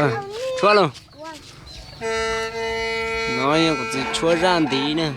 Tshuab lauj. No yog kuv txiv tshuab zaj ntiv na.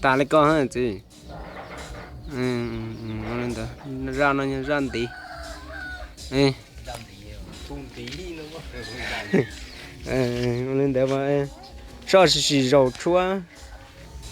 Tas li ko txiv. Zaj no yog zaj ntiv. Ua li ntawd, soj sim sim zaum tshuab.